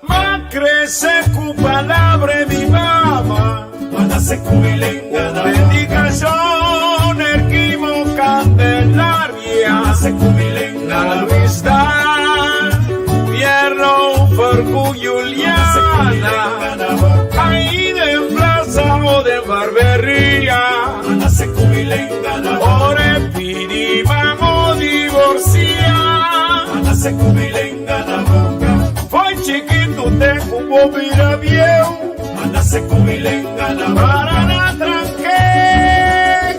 M'a krese ku palabra di mi mama. Predikashon Erquimo Candelaria Na Luis Daal Pierre Ofer ku Juliana Ahí den plaza o den barberia Ora e pidi mamo divorcia. Fo'i chikitu te ku bo bira bieu. Para na tranke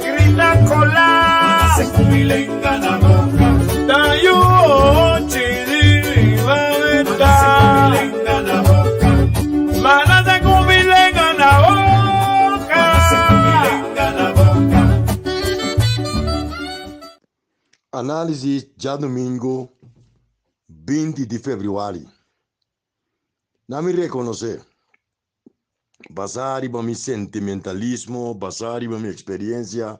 grita kola. Ta yu ochi di riba meta. Manase ku mi lenga na boka. Análisis djadumingu 20 di febrüari. Na mi rekonosé, basá riba mi sentimentalismo, basá riba mi eksperensia,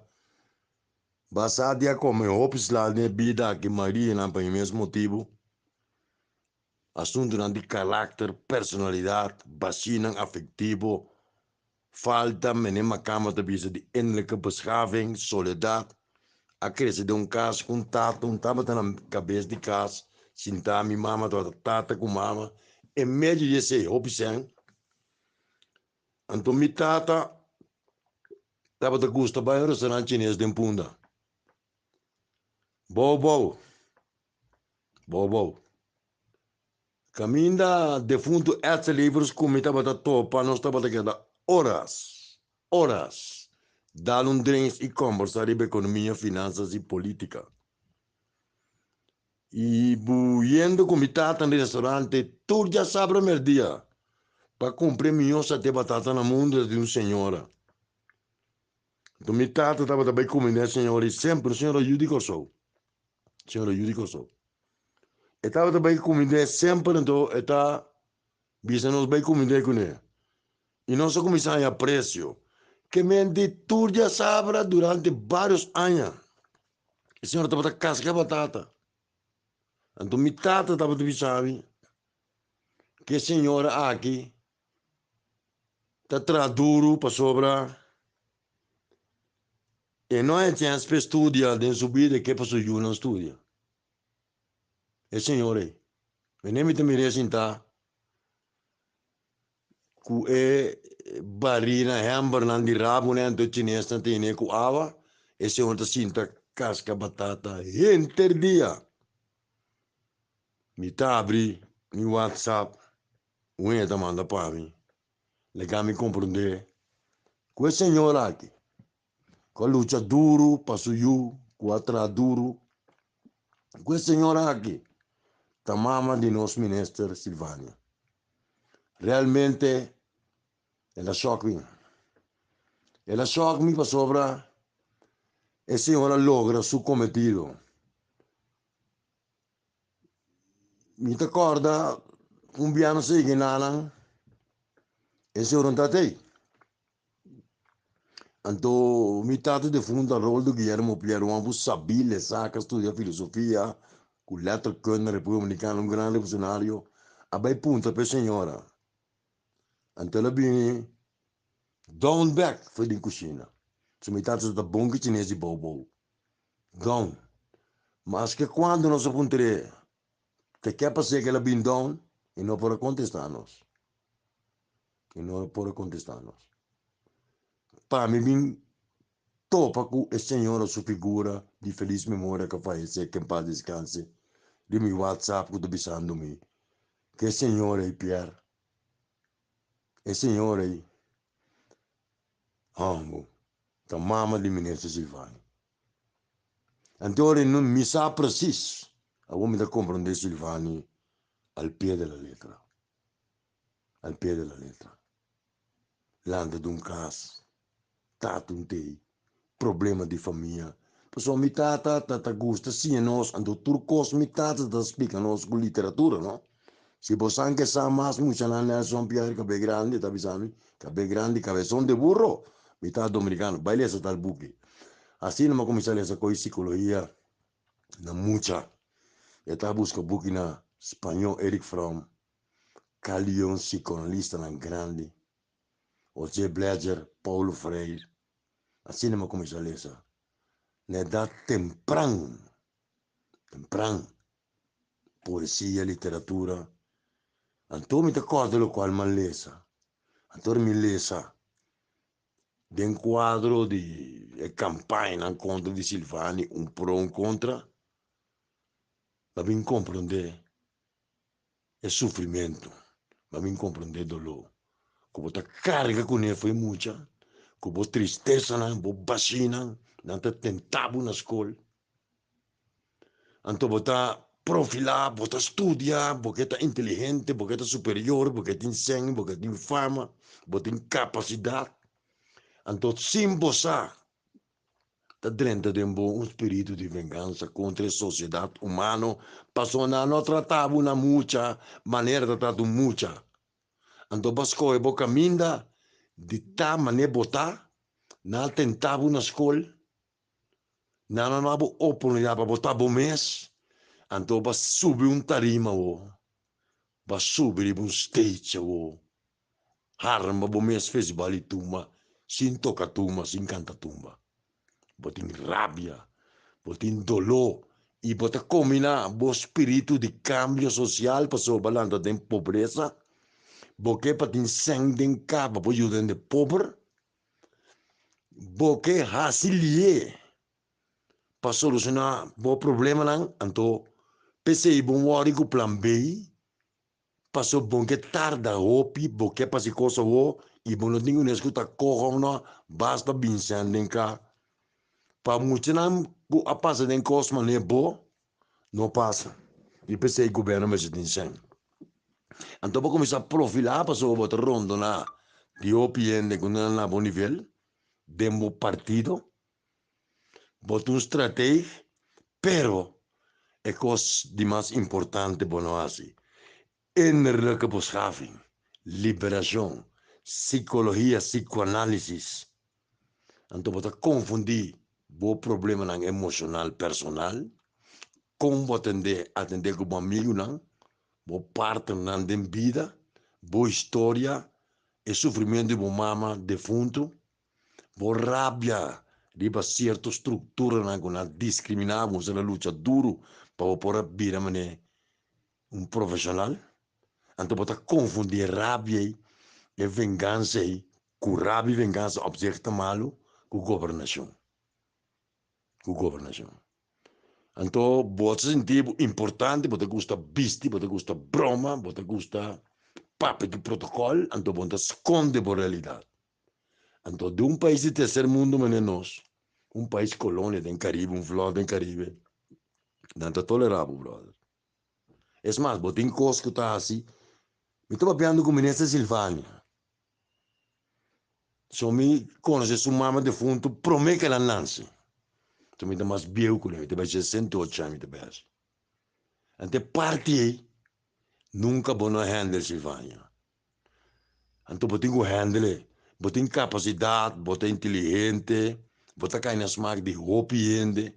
basá di a kome hopi sla den e bida aki, mayoria di nan pa mi mes motibu, asuntunan di karakter, personalidat, basínan afektivo, falta, mene makamba ta bisa di innerlijke beschaving, soledat, a krese den un kas ku un tata, un tabata na kabes di kas, sintá mi mama tabata tata ku mama, en medio di esei hopi sèn, anto mi tata tabata gusta bai un restaurant chines den Punda, bou bou, bou bou. Kaminda defuntu Edsel Evers ku mi tabata topa nos tabata keda oras, oras dal un drinks i kombersá riba ekonomia, finansas i politika. I buyendo ku mi tata na restorante tur djasabra merdia pa kumpra e mihó saté batata na mundu di un señora. Anto mi tata tabata bai kuminda e señora i semper un señora yu di Kòrsou, señora yu di Kòrsou. E tabata bai kumind'é semper anto e ta bisa nos bai kumind'é kuné. I nos a kuminsá haña apresio. Ke men di tur diasabra durante vários aña e señora tabata kaska batata. Anto mi tata tabata bisa mi ke señora aki ta traha duru pasobra e no haña chèns pa e studia den su bida e ke pa su yunan studia. E señor ei, mene mi ta mir'é sintá ku e barina hèmbernan di rabunan anto e chinesnan tene ku awa, e señor ta sinta kaska batata henter dia. Mi ta abri mi whatsapp, un hende ta manda pa mi, laga mi komprondé ku e señor aki ku a lucha duru pa su yu, ku a traha duru, ku e señora aki ta mama di nos minister Silvania. Realmente el a shòk mi. El a shòk mi pasobra e señora logra su kometido. Mi ta kòrda un bia nos a yega nanan, e señora no tabata ei. Anto mi tata defunto Aroldo Guillermo Pierre Juan fu sabí lesa ka studia filosofia ku letterkunde na República Dominicana, un gran revolucionario, a bai puntra pa e señora. Anto el a bini down bek for di kushina. So mi tata ta bon ku chines di bou bou. Down. Maske kuantu nos a puntr'é te ke pas'é ku el a bini down, e no por a kontestá nos. E no por a contesta nos. Pa mi bin topa cu e señora su figura di feliz memoria cu a fayece, que en paz descanse, di mi WhatsApp cu ta bisando mi cu e señora ey Pierre, e señora ey, hombo, ta mama di minister Silvani. Anto ora no mi sa precies, awor mi ta comprende Silvani al pie de la letra. Al pie de la letra. Lanta di un kas, tata un tei, problema di famia. Pasobra mi tata ta ta gusta siña nos, anto tur kos mi tata ta splika nos ku literatura, no? Si bo san ke sa mas muchanan Nelson Pierre kabe grandi ta bisa mi, kabe grandi kabezon de burro. Mi tata dominikano, bai lesa tal buki. Asina mi a kuminsá lesa ko'i psikologia na mucha. E ta buska buki na. Spañó Erich Fromm, Carl Jung psicoanalistanan grandi, José Bleger, Paulo Freire. Asina mi a kuminsá lesa na edat tempran, tempran, poesia, literatura. Anto mi ta kòrda lokual mi a lesa. Anto mi lesa den kuadro di e kampañanan kontra di Silvani, un pro un kontra, mi a bin komprondé e sufrimentu, mi a bin komprondé e doló ku bo ta karga kuné for e mucha, ku bo tristesanan, bo bashinan, nan ta tenta bo na skol. Anto bo ta profilá, bo ta studia, bo ke ta inteligente, bo ke ta superior, bo ke tin sèn, bo ke tin fama, bo tin kapasidat. Anto sin bo sa, ta drenta den bo un spiritu di vengansa kontra e sosiedat humano, pasobra nan no trata bo na mucha manera ta trata un mucha. Anto bo a skohe bo kaminda di ta manera bo ta, nan a tenta bo na skol, Nan a duna bo oportunidat pa bo ta bo mes, anto bo a subi un tarima awo, bo a subi riba un stage awo, harma bo mes festival di tumba sin toka tumba, sin kanta tumba. Bo tin rabia, bo tin doló i bo ta kombiná bo spiritu di kambio sosial pasobra bo a lanta den pobresa, bo ke pa tin sèn den kas pa bo yuda hende pober. Bo ke hasi lié pa solushoná bo problemanan, anto p'esei bo wòri ku plan B, paso bo ke tarda hopi, bo ke pasa e kos awor i bo no tin ku ta koho no, basta bin sèn den ka. Pa muchanan ku a pasa den kos manera bo, no pasa. I p'esei gobièrnu mester tin sèn. Anto bo kuminsá profilá pasobra bo ta rondoná di hopi hende ku no na bo nivel den bo partido. Bo ta un strateg, pero e kos di mas importante bo no hasi, innerlijke beschaving, liberashon, sikologia, psikoanalisis. Anto bo ta konfundí bo problemanan emoshonal personal, kon bo atendé atendé ku bo amigunan, bo partnernan den bida, bo historia, e sufrimentu di bo mama defuntu, bo rabia riba sierto strukturanan ku nan a diskriminá bo, bo a lucha duru pa bo por a bira manera un profeshonal. Anto bo ta konfundí e rabia ei, e vengansa ei Ku rabia i vengansa op zich ta malu ku gobernashon. Ku gobernashon. Anto bo ta sinti bo importante, bo ta gusta bisti, bo ta gusta broma, bo ta gusta papia di protokòl, anto bo no ta skonde bo realidat. Anto di un pais di terser mundu manera nos, un pais kolonia den Karibe, un vlòt den Karibe, nan ta tolerá bo, bròder. Es mas, bo tin kos ku ta hasi. Mi ta papiando ku Minister Silvania. So mi konosé su mama defuntu promé ku el a nanse. So mi ta mas bieu ku el, mi ta bai 68 aña mi ta bai hasi. Anto e parti ei nunka bo no a handle Silvania. Anto bo tin ku handle e. Bo tin kapasidat, bo ta inteligente, bo ta kai na smak di hopi hende.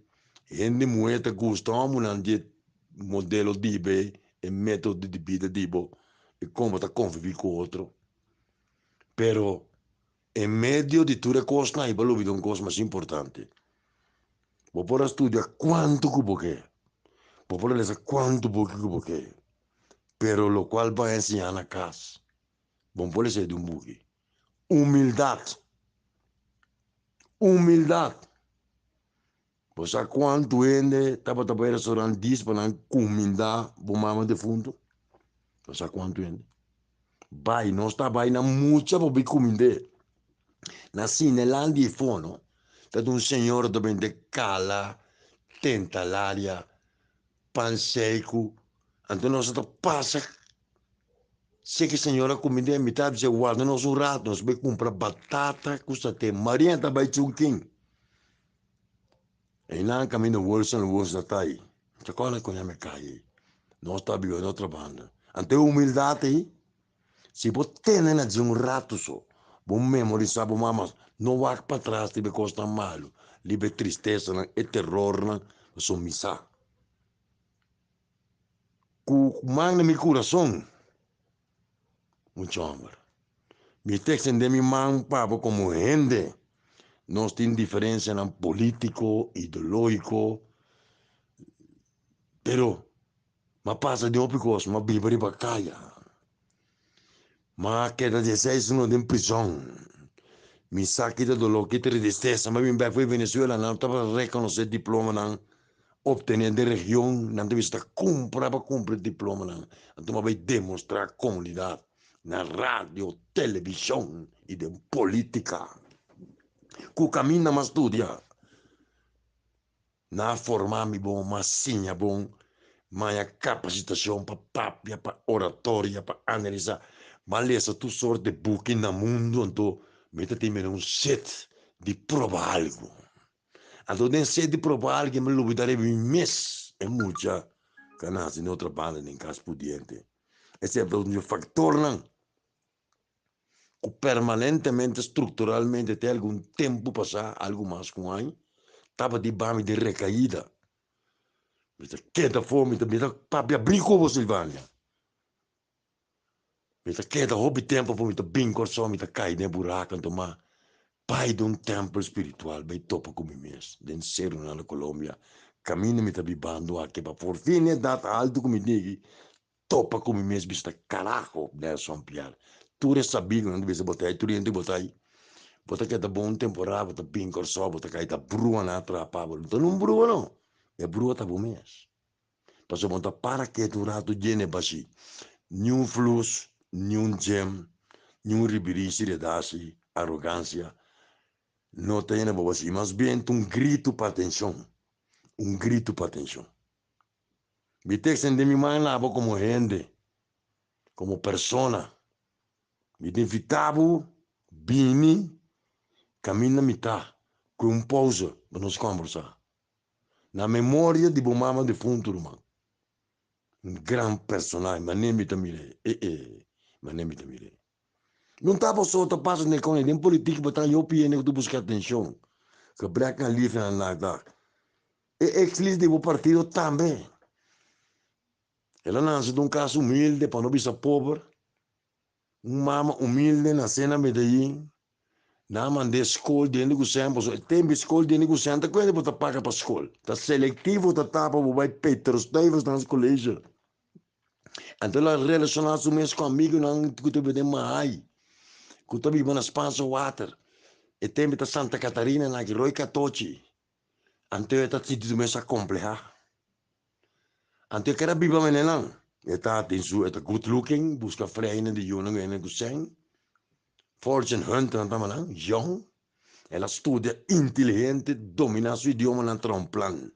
Hende muhé ta gusta hòmbernan di e modelo di bo, e metodo di bida di bo, i kon bo ta konviví ku otro. Pero en medio di tur e kosnan ei bo a lubida un kos mas importante. Bo por a studia kuantu ku bo ke, bo por a lesa kuantu buki ku bo ke, Pero locual bo a enseña na cas, bo no por lesa di un buki. Humildad. Humildad. Bo sa cuantu hende tabata bay restaurant dis pa nan cuminda bo mama defunto? Bo sa cuantu hende? Bay, nos ta bay na mucha pa bay cumind'é. Na Cinelandia y fono, ta un señora ta bende cala, tentalaria, pan seku, anto nos ta pasa seki señora kumind'é mi ta bisa warda nos un rato nos bai kumpra batata ku satén Maria ta bai chunkin einan kaminda Wilson Wilson ta tai ta kòrda ku mi kai ei nos ta biba na otro banda anto e humildat ei si bo tene na dje un rato so bo memorisá bo mama no wak patras riba e kosnan malu riba e tristesanan e terornan pasobra mi sa. Ku man na mi kurason, mucha hòmber. Mi ta ekstendé mi man pa bo komo hende. Nos tin diferensianan polítiko, ideológiko, pero m'a pasa den hopi kos, m'a biba riba kaya, m'a keda dieseis luna den prizòn, mi sa kita doló, kita tristesa, m'a bin bèk for di Venezuela, nan tabata rekonosé diplomanan obtené den region, nan ta bisa ta kumpra pa kumpra e diplomanan, anto m'a bai demostrá komunidat na radio, televishon i den polítika ku kaminda m'a studia. Nan a forma mi bon, m'a siña bon, m'a haña kapasitashon pa papia, pa oratoria, pa analisá. M'a lesa tur sort di buki na mundu, anto mi ta tin mira un set di proba algu. Anto den set di proba algu mi lubida riba mi mes e mucha ku a nase den otro banda den kas pudiente. Esei ta un di e faktornan ku permanentemente, strukturalmente te algun tempu pasá, algu mas ku un aña, tabata di bami di rekaida. Mi ta keda afó, mi ta mi ta papia bri ku bo Silvania. Mi ta keda hopi tempu afó, mi ta bin Kòrsou, mi ta kai den e buraka, anto ma bai den un tèmpel spiritual, bai topa ku mi mes den serunan na Colombia, kaminda mi ta bibando aki pa por fin edat altu ku mi tin aki, Topa ku mi mes bisa karaho Nelson Piar tur e sabigunan ta bisa bo ta ei tur hende bo ta ei bo ta keda bon temporada bo ta bin Kòrsou bo ta kai ta bruanan a trapa bo no ta nun brua no e brua ta bo mes pasobra bo no ta para ketu un ratu djene bashí niun flus niun djem niun ribirishi redashi arogansia no ta yena bo bashí mas bien ta un gritu pa atenshon un gritu pa atenshon. Mi ta extende mi man na bo como hende, como persona. Mi ta invita bo bini caminda mi ta cu un pausa pa nos combersa. Na memoria di bo mama defunto ruman. Un gran personahe, mane mi ta mir'e, eh eh, mane mi ta mir'e. No ta pasobra ta pasa den con den politica bo ta hopi hende cu ta busca atencion. Gebrek aan liefde en aandacht. E ex lider di bo partido tambe. El a nase den un cas humilde, pa no bisa pober. Un mama humilde nase na Medellin. Nan a mand'é scol di hende cu cen, pasobra e tempo e scol di hende cu cen ta cuenta bo ta paga pa scol. Ta selectivo ta tapa bo bay Peter Stuyvesant College. Anto el a relaciona su mes cu amigonan cu ta biba den Maai, cu ta biba na Spaanse Water. E tempo ta Santa Catarina na aki, Rooi Catochi. Anto e ta sinti su mes acomplehá. Anto e kere biba menenan. E ta den su, e ta good looking, buska freinen di yunan ku hende ku sèn. Fortune hunter nan ta manan, yòn. El a studia inteligente, dominá su idiomanan traha un plan.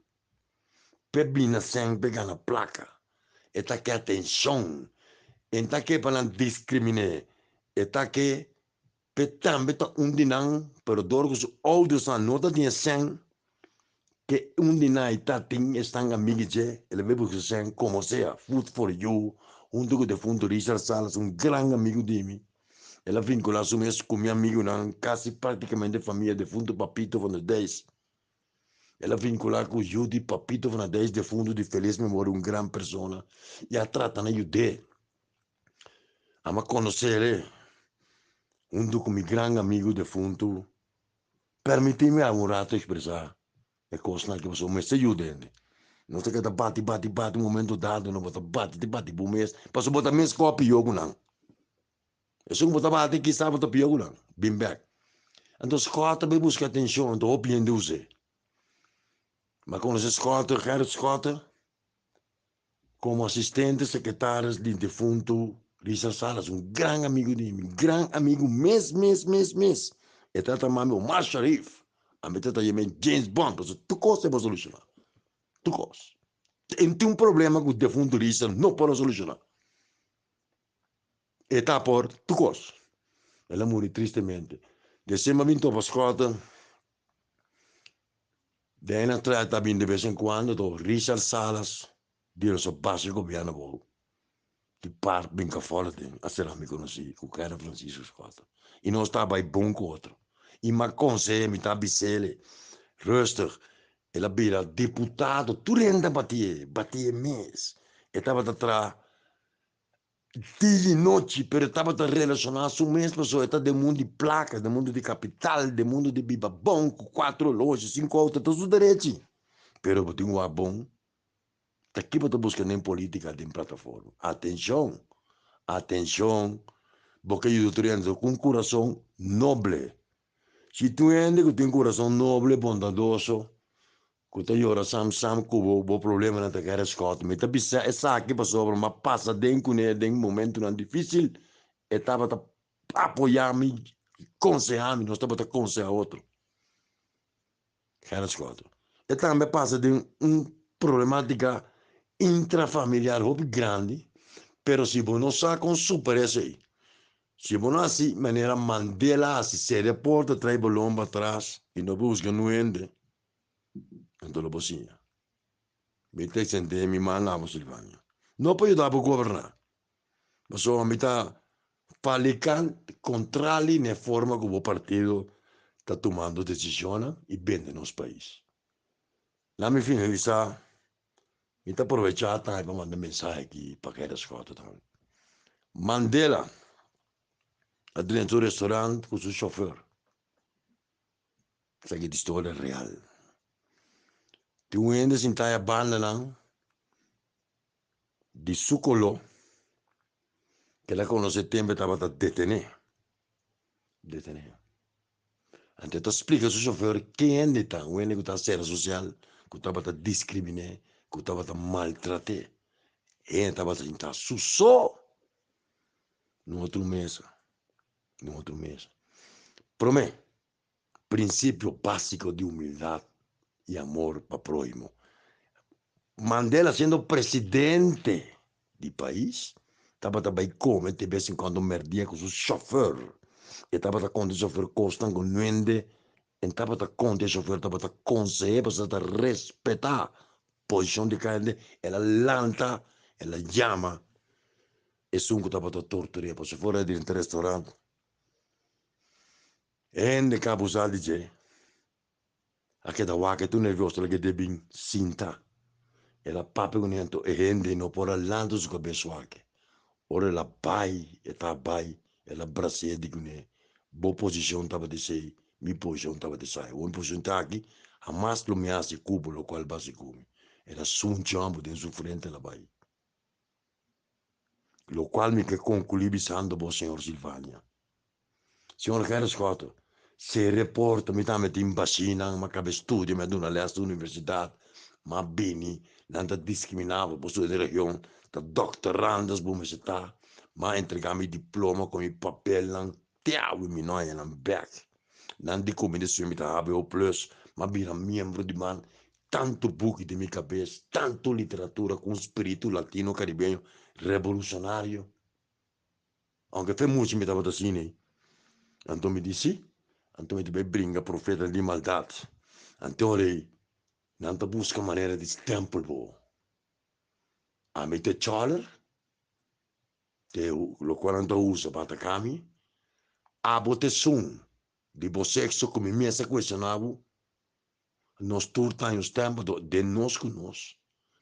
P'e bina sèn, p'e gana plaka. E ta ke atenshon. E no ta ke pa nan diskriminé. E ta ke P'e tambe ta un di nan, pero dor ku su oudersnan no ta tin e sèn ke un di nan ei ta tin, esnan amigi dje, el a bai buska sèn komo sea, Food for You, huntu ku defuntu Richard Salas, un gran amigu di mi. El a vinkulá su mes ku mi amigunan, kasi praktikamente famia defuntu Papito van der Dijs. El a vinkulá ku yu di Papito van der Dijs, defuntu di felis memoria, un gran persona, i a trata na yud'é. Amo a conocer hunto cu mi gran amigo defunto. Permiti mi un rato expresa e cosnan aki pasobra mester yuda hende. No ta keda bati bati bati un momento dado no bo ta bati te bati bo mes pasobra bo ta mes cos pio cu nan. Esun cu bo ta bati kisa bo ta pio cu nan. Bin bek. Anto Scott ta bay busca atencion anto hopi hende use. Mi a conoce Scott, Gerrit Scott. Como asistente secretaris di defunto Richard Salas, un gran amigo di mi, gran amigo mes, mes, mes, mes. E tata mami Omar Sharif, ami tata yam'é James Bond, pasobra tur cos e por soluciona, tur cos. E no tin un problema cu defunto Richard no por a soluciona. E ta por tur cos. El a muri tristemente. Despues mi a bin topa Schotten. Den nan trata ta bin de bes en cuando to Richard Salas bira so base gobierno abou di par bin cafora den a sera mi conoci cu Karen Francisco Schotten y nos ta bay bon cu otro y mi a consehe mi ta bisele rustig el a bira diputado tur hende a batie batie mes. E tabata traha dia i nochi, pero e tabata relashoná su mes pasobra e ta den mundu di plaka, den mundu di kapital, den mundu di biba bon ku kuatro oloshi, sinku outo, ta su derechi. Pero bo tin wak bon, ta ki bo ta buska den politika, den plataforma? Atenshon, atenshon, bo ke yuda tur hende ku un kurason noble. Si tin un hende ku tin kurason noble, bondadoso, Ku ta yora sam sam ku bo bo problemanan ta kere skòt. Mi ta bisa esaki pasobra mi a pasa den kuné den momentunan difísil, e tabata apoyá mi, konsehá mi, nos tabata konsehá otro. Gerrit Schotten. E tambe a pasa den un problemátika intrafamiliar hopi grandi, pero si bo no sa kon superá esei, Si bo no hasi manera Mandela hasi, sera e porta, trae bo lomba atras i no buska nu hende, anto lo bo siña. Mi ta extendé mi man na bo, Silvania. No pa yuda bo goberná, pasobra mi ta faliká kontrali na e forma ku bo partido ta tumando desishonnan i bende nos pais. Na mi finalisá, Mi ta aprovechá tambe pa manda mensahe aki pa Gerrit Schotte tambe. Mandela a drenta un restaurant ku su shofèr. Esaki ta historia real. Tin un hende sintá e bandanan di su koló ke el a konosé tempu e tabata detené. Detené. Anto e ta splika su shofer ken e ta, un hende ku ta sera sosial, ku tabata diskriminé, ku tabata maltrat'é. E hende tabata sinta su so na un otro mesa, na un otro mesa. Promé, prinsipio básiko di humildat i amor pa próhimo. Mandela siendo presidente di pais tabata bai come de bes en cuando merdia cu su chofer. E tabata conta e chofer cosnan cu nuende en tabata conta e chofer tabata consehe pasobra ta respeta posicion di cada hende. El a lanta, el a yama esun cu tabata torturia pasobra for a drenta restaurant hende ca abusa di dje. A keda wak e tur nervioso la keda bin sinta. El a papia ku nan anto e hende no por a lanta su kabes wak. Ora el a bai, e ta bai, el a bras'é di kuné, Bo posishon tabata esei, mi posishon tabata esai. Awor mi posishon ta aki, hamas lo mi hasi ku bo lokual bo hasi ku mi. El a sunchi hòmber den su frente el a bai. Lokual mi ke konklui bisando bo, señor Silvania. Señor Gerrit Schotte, se reporta mi tambe tin bashinan, mi a kaba estudia, mi a duna les na universidat, mi a bini, nan ta diskriminá bo, bo studia den region, ta doktorandes bo mester ta, mi a entrega mi diploma ku mi papelnan, te awe mi no haña nan bèk. Nan di ku mi despues mi ta hbo plus, mi a bira miembro di man, tantu buki den mi kabes, tantu literatura ku un spiritu latino karibeño revolushonario. Aunke fe mucha mi tabata asina ei. Anto mi di, Sí. Anto mi ta bai bringa profetanan di maldat. Anto ora ei, nan ta buska manera di stempel bo. Ami ta e choler, te lokual nan ta usa pa ataka mi. Abo ta esun di bo sekso ku mi mes a kuestioná bo. Nos tur ta haña un stempel den nos ku nos.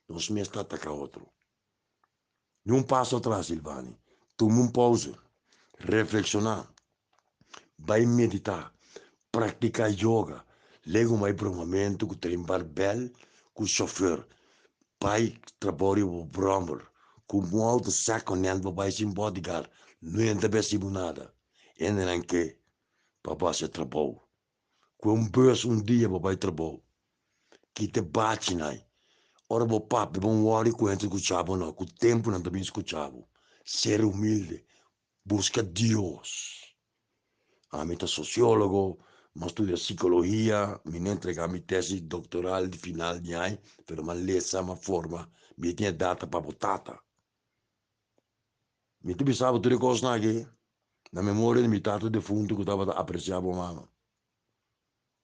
Nos mes ta ataka otro. Ni un paso atras, Silvani. Tuma un pauze, reflekshoná, bai meditá, praktiká yoga, legu mai bromamentu ku train barbèl ku shofèr, bai trabou riba bo bròmer, kumpra un outo second hand pa bai sin bodyguard, no hende ta besi bo nada. Hendenan ke pa bo hasi e trabou. Ku un bus un dia bo bai trabou. Kita e bachi nai. Ora bo papia bo wòri ku hende skucha bo no. Ku tempu nan ta bin skucha bo. Ser humilde. Buska Dios. Ami ta sosiólogo, mi a studia psikologia, mi no entrega mi tesis doktoral di final di aña, pero mi a lesa, mi a forma, mi tin e data pa bo tata. Mi ta bisa bo tur e kosnan aki na memoria di mi tata defuntu ku tabata apresiá bo mama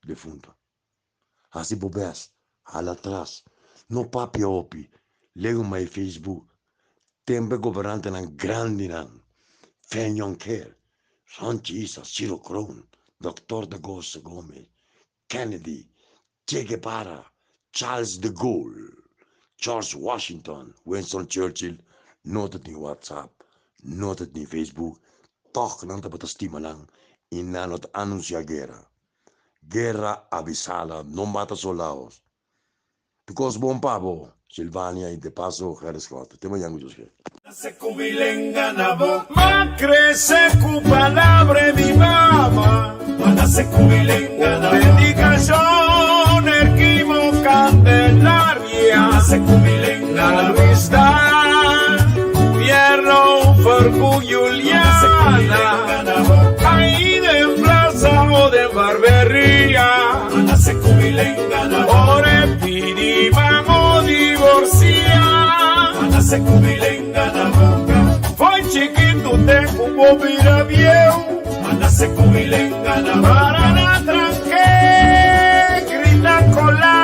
defuntu. Hasi bo bes, hala atras, no papia hopi, legu mai Facebook. Tempu e gobernantenan grandinan, Fen Jonker, Ronchi Isa, Ciro Kroon, Dòktor Da Gosa Gomez, Kennedy, Che Guevara, Charles de Gaulle. George Washington, Winston Churchill no ta tin WhatsApp, no ta tin Facebook, tòg nan tabata stima nan i nan no ta anunsiá guera. Guera avisala, no mata soldados. Tur kos bon pa bo, Silvania i de paso Gerrit Schotte. Te mañan ku Dios ke. Ma crece cu palabra mi mama. Dedicacion Erquimo Candelaria Na Luis Dan Pierno Fercu Juliana Ahí den plaza o den barberia Ora e pidi mamo divorcia Foi chikitu te ku bo bira bieu Para na tranke grita kola.